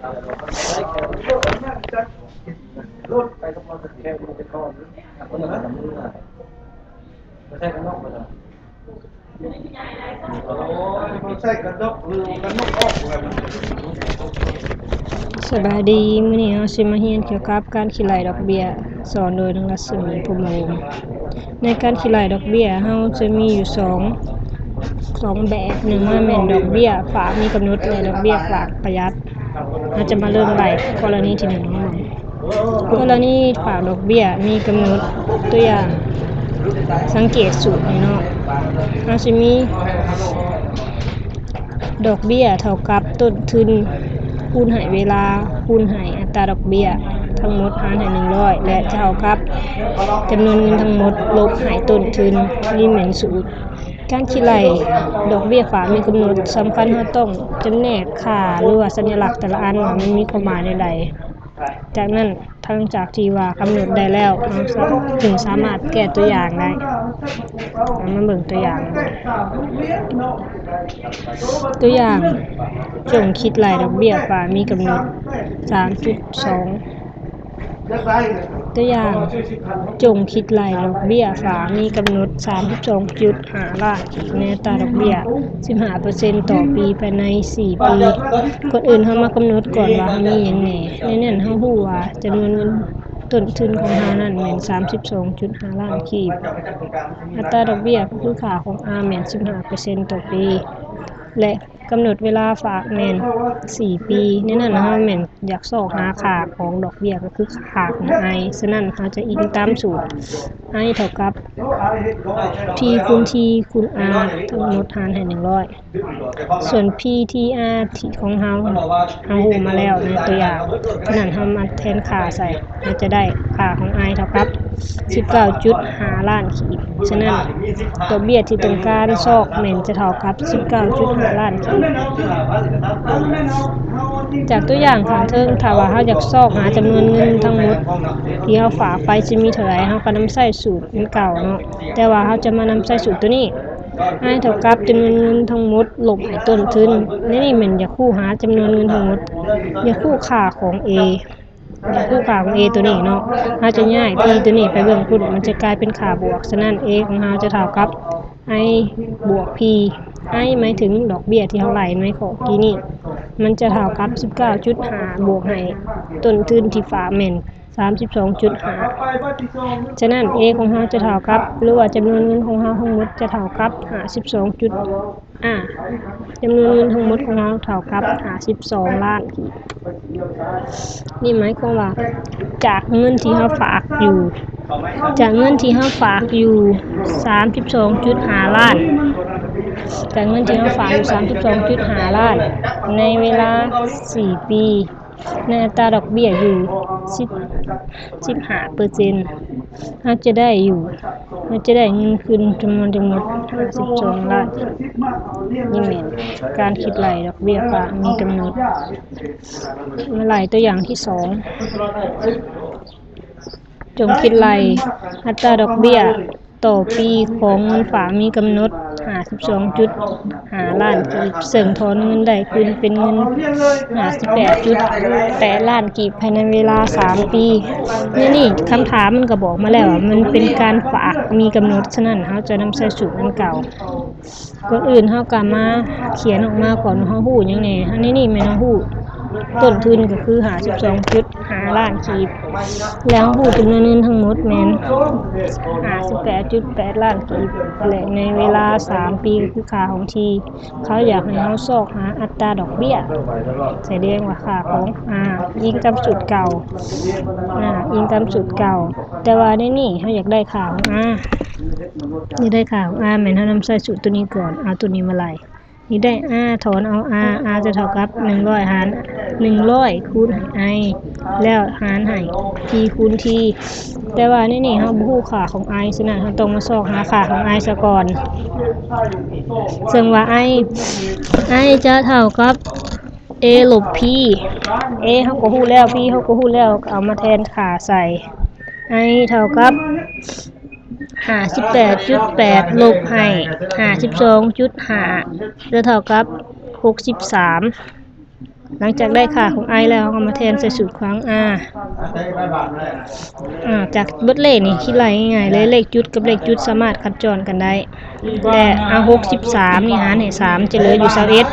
ສະບາຍດີ, ມື້ນີ້ເຮົາຊິມາຮຽນກ່ຽວກັບການຄິດໄລ່ດອກເບ້ຍ, ສອນໂດຍນາງລັດສະໝີ ພົມມະວົງ. ໃນການຄິດໄລ່ດອກເບ້ຍ ເຮົາຈະມີຢູ່ສອງ ສອງແບບ, ໜຶ່ງມາແມ່ນດອກເບ້ຍຝາກມີກຳນົດ ແລະ ດອກເບ້ຍຝາກປະຢັດ. ເຮົາຈະມາເລີ່ມໄລ່ກໍລະນີທີໜຶ່ງເນາະ. ກໍລະນີຝາກດອກເບ້ຍມີກຳນົດ, ຕົວຢ່າງ ສັງເກດສູດນີ້ເນາະ, ເຮົາຊິມີດອກເບ້ຍເທົ່າກັບຕົ້ນທຶນ ຄູນໃຫ້ເວລາ ຄູນໃຫ້ອັດຕາດອກເບ້ຍທັງໝົດຫານໃຫ້ໜຶ່ງຮ້ອຍ ແລະ ເທົ່າກັບຈຳນວນເງິນທັງໝົດລົບໃຫ້ຕົ້ນທຶນ. ນີ້ແມ່ນສູດການຄິດໄລ່ດອກເບ້ຍຝາກມີກຳນົດ. ສຳຄັນເຮົາຕ້ອງຈຳແນກຄ່າ ຫຼືວ່າສັນຍາລັກແຕ່ລະອັນວ່າມັນມີຄວາມໝາຍແນວໃດ. ຈາກນັ້ນ ຫຼັງຈາກທີ່ວ່າກຳນົດໄດ້ແລ້ວ ເຮົາຈຶ່ງສາມາດແກ້ຕົວຢ່າງໄດ້. ເຮົາມາເບິ່ງຕົວຢ່າງ. ຕົວຢ່າງ, ຈົ່ງຄິດໄລ່ດອກເບ້ຍຝາກມີກຳນົດ ສາມຈຸດສອງ. ຕົວຢ່າງ, ຈົ່ງຄິດໄລ່ດອກເບ້ຍຝາກມີກຳນົດ ສາມສິບສອງຈຸດຫ້າລ້ານກີບ ໃນອັດຕາດອກເບ້ຍ ສິບຫ້າເປີເຊັນຕໍ່ປີ ພາຍໃນສີ່ປີ. ກ່ອນອື່ນເຮົາມາກຳນົດກ່ອນວ່າເຮົາມີຫຍັງແດ່. ໃນນັ້ນເຮົາຮູ້ວ່າຈຳນວນເງິນຕົ້ນທຶນຂອງເຮົານັ້ນແມ່ນ ສາມສິບສອງຈຸດຫ້າລ້ານກີບ. ອັດຕາດອກເບ້ຍກໍຄືຄ່າຂອງ R ແມ່ນ ສິບຫ້າເປີເຊັນຕໍ່ປີ ແລະ ກຳນົດເວລາຝາກແມ່ນສີ່ປີ. ໃນນັ້ນເຮົາແມ່ນຢາກຊອກຫາຄ່າຂອງດອກເບ້ຍ ກໍຄືຄ່າຂອງ I. ສະນັ້ນເຮົາຈະອີງຕາມສູດ I ເທົ່າກັບ P ຄູນ T ຄູນ R ທັງໝົດຫານໃຫ້ໜຶ່ງຮ້ອຍ. ສ່ວນ P T R ທີ່ຂອງເຮົາ ເຮົາຮູ້ມາແລ້ວໃນຕົວຢ່າງ. ສະນັ້ນເຮົາມາແທນຄ່າໃສ່ ເຮົາຈະໄດ້ຄ່າຂອງ I ເທົ່າກັບ ສິບເກົ້າຈຸດຫ້າລ້ານກີບ. ສະນັ້ນ ດອກເບ້ຍທີ່ຕ້ອງການຊອກແມ່ນຈະເທົ່າກັບ ສິບເກົ້າຈຸດຫ້າລ້ານກີບ. ຈາກຕົວຢ່າງຂ້າງເທິງ, ຖ້າວ່າເຮົາຢາກຊອກຫາຈຳນວນເງິນທັງໝົດທີ່ເຮົາຝາກໄປຊິມີເທົ່າໃດ, ເຮົາກໍນຳໃຊ້ສູດອັນເກົ່າເນາະ. ແຕ່ວ່າເຮົາຈະມານຳໃຊ້ສູດຕົວນີ້, I ເທົ່າກັບຈຳນວນເງິນທັງໝົດລົບໃຫ້ຕົ້ນທຶນ. ໃນນີ້ແມ່ນຢາກຮູ້ຫາຈຳນວນເງິນທັງໝົດ, ຢາກຮູ້ຄ່າຂອງ A. ຢາກຮູ້ຄ່າຂອງ A ຕົວນີ້ເນາະ, ເຮົາຈະຍ້າຍ P ຕົວນີ້ໄປເບື້ອງພຸ້ນ, ມັນຈະກາຍເປັນຄ່າບວກ. ສະນັ້ນ A ຂອງເຮົາຈະເທົ່າກັບ I ບວກ P. I ໝາຍເຖິງດອກເບ້ຍທີ່ເຮົາໄລ່ໃນຂໍ້ກີ້ນີ້, ມັນຈະເທົ່າກັບ ສິບເກົ້າຈຸດຫ້າ ບວກໃຫ້ຕົ້ນທຶນທີ່ຝາກແມ່ນ ສາມສິບສອງຈຸດຫ້າ. ສະນັ້ນ A ຂອງເຮົາຈະເທົ່າກັບ ຫຼືວ່າຈຳນວນເງິນຂອງເຮົາທັງໝົດຈະເທົ່າກັບ ຫ້າສິບສອງຈຸດ R ຈຳນວນເງິນທັງໝົດຂອງເຮົາເທົ່າກັບ ຫ້າສິບສອງລ້ານກີບ. ນີ້ໝາຍຄວາມວ່າ ຈາກເງິນທີ່ເຮົາຝາກຢູ່ ຈາກເງິນທີ່ເຮົາຝາກຢູ່ ສາມສິບສອງຈຸດຫ້າລ້ານ, ຈາກເງິນທີ່ເຮົາຝາກຢູ່ ສາມສິບສອງຈຸດຫ້າລ້ານ ໃນເວລາສີ່ປີ ໃນອັດຕາດອກເບ້ຍຢູ່ ສິບ ສິບຫ້າເປີເຊັນ, ເຮົາຈະໄດ້ຢູ່ ເຮົາຈະໄດ້ເງິນຄືນຈຳນວນທັງໝົດ ຫ້າສິບສອງລ້ານ. ນີ້ແມ່ນການຄິດໄລ່ດອກເບ້ຍຝາກມີກຳນົດ. ມາໄລ່ຕົວຢ່າງທີສອງ. ຈົ່ງຄິດໄລ່ອັດຕາດອກເບ້ຍຕໍ່ປີຂອງເງິນຝາກມີກຳນົດ ຫ້າສິບສອງຈຸດຫ້າລ້ານກີບ, ເຊິ່ງຖອນເງິນໄດ້ຄືນເປັນເງິນ ຫ້າສິບແປດຈຸດແປດລ້ານກີບ ພາຍໃນເວລາສາມປີ. ໃນນີ້ຄຳຖາມມັນກໍບອກມາແລ້ວວ່າ ມັນເປັນການຝາກມີກຳນົດ, ສະນັ້ນເຮົາຈະນຳໃຊ້ສູດອັນເກົ່າ. ກ່ອນອື່ນເຮົາກໍມາຂຽນອອກມາກ່ອນວ່າເຮົາຮູ້ຫຍັງແດ່. ໃນນີ້ແມ່ນເຮົາຮູ້ຕົ້ນທຶນກໍຄື ຫ້າສິບສອງຈຸດຫ້າລ້ານກີບ ແລ້ວເຮົາຮູ້ຈຳນວນເງິນທັງໝົດແມ່ນ ຫ້າສິບແປດຈຸດແປດລ້ານກີບ ແລະ ໃນເວລາສາມປີກໍຄືຄ່າຂອງ T. ເຂົາຢາກໃຫ້ເຮົາຊອກຫາອັດຕາດອກເບ້ຍ, ສະແດງວ່າຄ່າຂອງ R ອີງຕາມສູດເກົ່າ, ອີງຕາມສູດເກົ່າ. ແຕ່ວ່າໃນນີ້ເຮົາຢາກໄດ້ຄ່າຂອງ R ນີ້ໄດ້ຄ່າຂອງ R ແມ່ນເຮົານຳໃຊ້ສູດຕົວນີ້ກ່ອນ, ເອົາຕົວນີ້ມາໄລ່. ນີ້ໄດ້ R ຖອນເອົາ R, R ຈະເທົ່າກັບໜຶ່ງຮ້ອຍຫານໜຶ່ງຮ້ອຍຄູນໃຫ້ I ແລ້ວຫານໃຫ້ P ຄູນ T. ແຕ່ວ່າໃນນີ້ເຮົາບໍ່ຮູ້ຄ່າຂອງ I, ສະນັ້ນເຮົາຕ້ອງມາຊອກຫາຄ່າຂອງ I ຊະກ່ອນ. ເຊິ່ງວ່າ I, I ຈະເທົ່າກັບ A ລົບ P. A ເຮົາກໍຮູ້ແລ້ວ, P ເຮົາກໍຮູ້ແລ້ວ, ກໍເອົາມາແທນຄ່າໃສ່. I ເທົ່າກັບ ຫ້າສິບແປດຈຸດແປດ ລົບໃຫ້ ຫ້າສິບສອງຈຸດຫ້າ ຈະເທົ່າກັບ ຫົກສິບສາມ. ຫຼັງຈາກໄດ້ຄ່າຂອງ I ແລ້ວ ເຮົາກໍມາແທນໃສ່ສູດຂອງ R. ອາ ຈາກບົດເລກນີ້ຄິດໄລ່ງ່າຍໆເລີຍ, ເລກຈຸດກັບເລກຈຸດສາມາດຄັດຈ້ອນກັນໄດ້ ແລະ ເອົາຫົກສິບສາມນີ້ຫານໃຫ້ສາມ ຈະເຫຼືອຢູ່ຊາວເອັດ.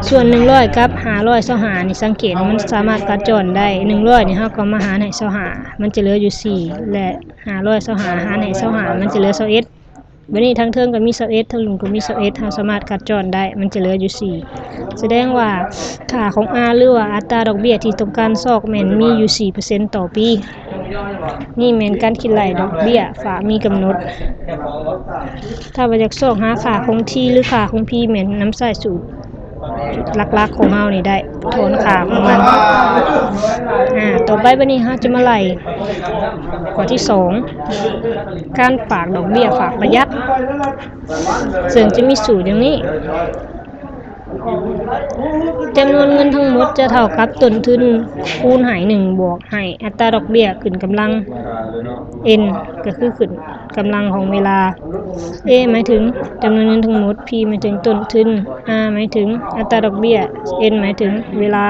ສ່ວນໜຶ່ງຮ້ອຍກັບຫ້າຮ້ອຍຊາວຫ້ານີ້ ສັງເກດວ່າມັນສາມາດຄັດຈ້ອນໄດ້. ໜຶ່ງຮ້ອຍນີ້ ເຮົາກໍມາຫານໃຫ້ຊາວຫ້າ ມັນຈະເຫຼືອຢູ່ສີ່ ແລະ ຫ້າຮ້ອຍຊາວຫ້າຫານໃຫ້ຊາວຫ້າ ມັນຈະເຫຼືອຊາວເອັດ. ບັດນີ້ທາງເທິງກໍມີຊາວເອັດ ທາງລຸ່ມກໍມີຊາວເອັດ ເຮົາສາມາດຄັດຈ້ອນໄດ້ ມັນຈະເຫຼືອຢູ່ສີ່. ສະແດງວ່າຄ່າຂອງ R ຫຼືວ່າອັດຕາດອກເບ້ຍທີ່ຕ້ອງການຊອກແມ່ນມີຢູ່ສີ່ເປີເຊັນຕໍ່ປີ. ນີ້ແມ່ນການຄິດໄລ່ດອກເບ້ຍຝາກມີກຳນົດ. ຖ້າວ່າຢາກຊອກຫາຄ່າຂອງ T ຫຼືຄ່າຂອງ P ແມ່ນນຳໃຊ້ສູດ ຫຼັກໆຂອງເຮົານີ້ໄດ້ ຖອນຄ່າຂອງມັນ. ອາ ຕໍ່ໄປບັດນີ້ເຮົາຈະມາໄລ່ຂໍ້ທີສອງ ການຝາກດອກເບ້ຍຝາກປະຢັດ ເຊິ່ງຈະມີສູດຢ່າງນີ້. ຈຳນວນເງິນທັງໝົດຈະເທົ່າກັບຕົ້ນທຶນຄູນໃຫ້ໜຶ່ງ ບວກໃຫ້ອັດຕາດອກເບ້ຍຂຶ້ນກຳລັງ N ກໍຄືຂຶ້ນ ກຳລັງຂອງເວລາ. A ໝາຍເຖິງຈຳນວນເງິນທັງໝົດ, P ໝາຍເຖິງຕົ້ນທຶນ, R ໝາຍເຖິງອັດຕາດອກເບ້ຍ, N ໝາຍເຖິງເວລາ.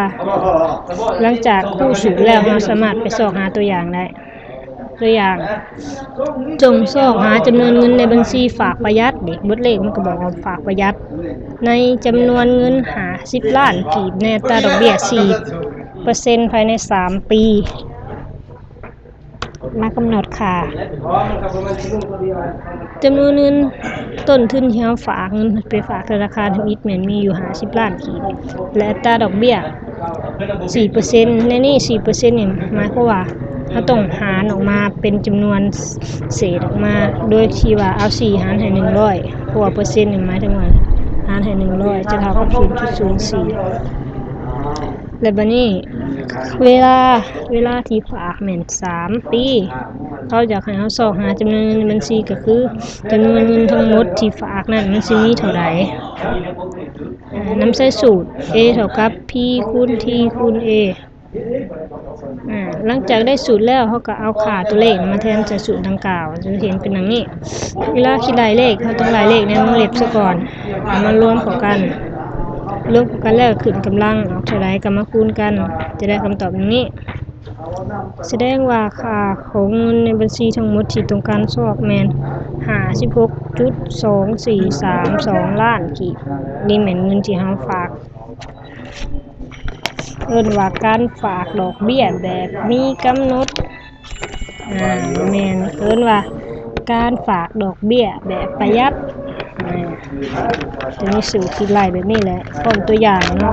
ຫຼັງຈາກຄູນສູດແລ້ວ ເຮົາສາມາດໄປຊອກຫາຕົວຢ່າງໄດ້. ຕົວຢ່າງ, ຈົ່ງຊອກຫາຈຳນວນເງິນໃນບັນຊີຝາກປະຢັດ. ນີ້ ບົດເລກມັນກໍບອກວ່າຝາກປະຢັດ ໃນຈຳນວນເງິນຫ້າສິບລ້ານກີບ ໃນອັດຕາດອກເບ້ຍສີ່ເປີເຊັນພາຍໃນສາມປີ. ມາກຳນົດຄ່າ. ຈຳນວນເງິນຕົ້ນທຶນທີ່ເຮົາຝາກເງິນໄປຝາກທະນາຄານທຳອິດແມ່ນມີຢູ່ຫ້າສິບລ້ານກີບ ແລະ ອັດຕາດອກເບ້ຍສີ່ເປີເຊັນ. ໃນນີ້ສີ່ເປີເຊັນນີ້ໝາຍຄວາມວ່າເຮົາຕ້ອງຫານອອກມາເປັນຈຳນວນເສດອອກມາ ໂດຍທີ່ວ່າເອົາສີ່ຫານໃຫ້ໜຶ່ງຮ້ອຍ ເພາະວ່າເປີເຊັນນີ້ໝາຍເຖິງວ່າຫານໃຫ້ໜຶ່ງຮ້ອຍ ຈະເທົ່າກັບສູນຈຸດສູນສີ່. ແລະ ບັດນີ້ເວລາ, ເວລາທີ່ຝາກແມ່ນສາມປີ. ເຂົາຢາກໃຫ້ເຮົາຊອກຫາຈຳນວນເງິນໃນບັນຊີ ກໍຄືຈຳນວນເງິນທັງໝົດທີ່ຝາກນັ້ນມັນຊິມີເທົ່າໃດ. ອາ ນຳໃຊ້ສູດ A ເທົ່າກັບ P ຄູນ T ຄູນ A. ອາ ຫຼັງຈາກໄດ້ສູດແລ້ວ ເຮົາກໍເອົາຄ່າຕົວເລກມາແທນໃສ່ສູດດັ່ງກ່າວ ຈະເຫັນເປັນດັ່ງນີ້. ເວລາຄິດໄລ່ເລກ ເຮົາຕ້ອງໄລ່ເລກໃນວົງເລັບຊະກ່ອນ ເອົາມາລວມເຂົ້າກັນ, ລວມເຂົ້າກັນແລ້ວຂຶ້ນກຳລັງ ອອກເທົ່າໃດກໍມາຄູນກັນ ຈະໄດ້ຄຳຕອບດັ່ງນີ້. ສະແດງວ່າຄ່າຂອງເງິນໃນບັນຊີທັງໝົດທີ່ຕ້ອງການຊອກແມ່ນຫ້າສິບຫົກຈຸດສອງສີ່ສາມສອງລ້ານກີບ. ນີ້ແມ່ນເງິນທີ່ເຮົາຝາກ. ເອີ້ນວ່າການຝາກດອກເບ້ຍແບບມີກຳນົດ. ອາ ແມ່ນ ເອີ້ນວ່າການຝາກດອກເບ້ຍແບບປະຢັດ. ອາ ຈະມີສູດຄິດໄລ່ແບບນີ້ແຫຼະ ພ້ອມຕົວຢ່າງເນາະ.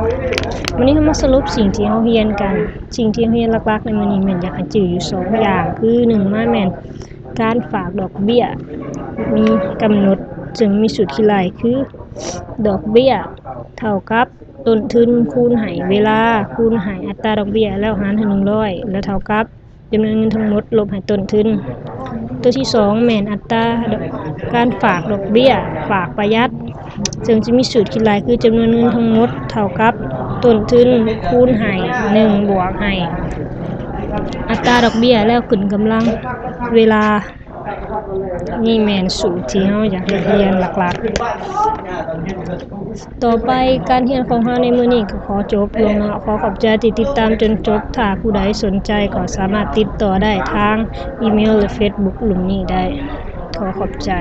ວັນນີ້ເຮົາມາສະຫຼຸບສິ່ງທີ່ເຮົາຮຽນກັນ. ສິ່ງທີ່ເຮົາຮຽນຫຼັກໆໃນມື້ນີ້ແມ່ນຢາກໃຫ້ຈື່ຢູ່ສອງຢ່າງ ຄື ໜຶ່ງ ມາແມ່ນການຝາກດອກເບ້ຍມີກຳນົດ ເຊິ່ງມີສູດຄິດໄລ່ຄື ດອກເບ້ຍເທົ່າກັບ ຕົ້ນທຶນຄູນໃຫ້ເວລາ ຄູນໃຫ້ອັດຕາດອກເບ້ຍ ແລ້ວຫານໃຫ້ໜຶ່ງຮ້ອຍ ແລ້ວເທົ່າກັບຈຳນວນເງິນທັງໝົດລົບໃຫ້ຕົ້ນທຶນ. ຕົວທີສອງແມ່ນອັດຕາການຝາກດອກເບ້ຍຝາກປະຢັດ ເຊິ່ງຈະມີສູດຄິດໄລ່ຄື ຈຳນວນເງິນທັງໝົດເທົ່າກັບຕົ້ນທຶນຄູນໃຫ້ໜຶ່ງ ບວກໃຫ້ອັດຕາດອກເບ້ຍ ແລ້ວຂຶ້ນກຳລັງເວລາ. ນີ້ແມ່ນສູດທີ່ເຮົາຢາກຮຽນຫຼັກໆ. ຕໍ່ໄປການຮຽນຂອງເຮົາໃນມື້ນີ້ກໍຂໍຈົບລົງເນາະ. ຂໍຂອບໃຈທີ່ຕິດຕາມຈົນຈົບ. ຖ້າຜູ້ໃດສົນໃຈກໍສາມາດຕິດຕໍ່ໄດ້ທາງອີເມວ ຫຼື ເຟສບຸກລຸ່ມນີ້ໄດ້. ຂໍຂອບໃຈ.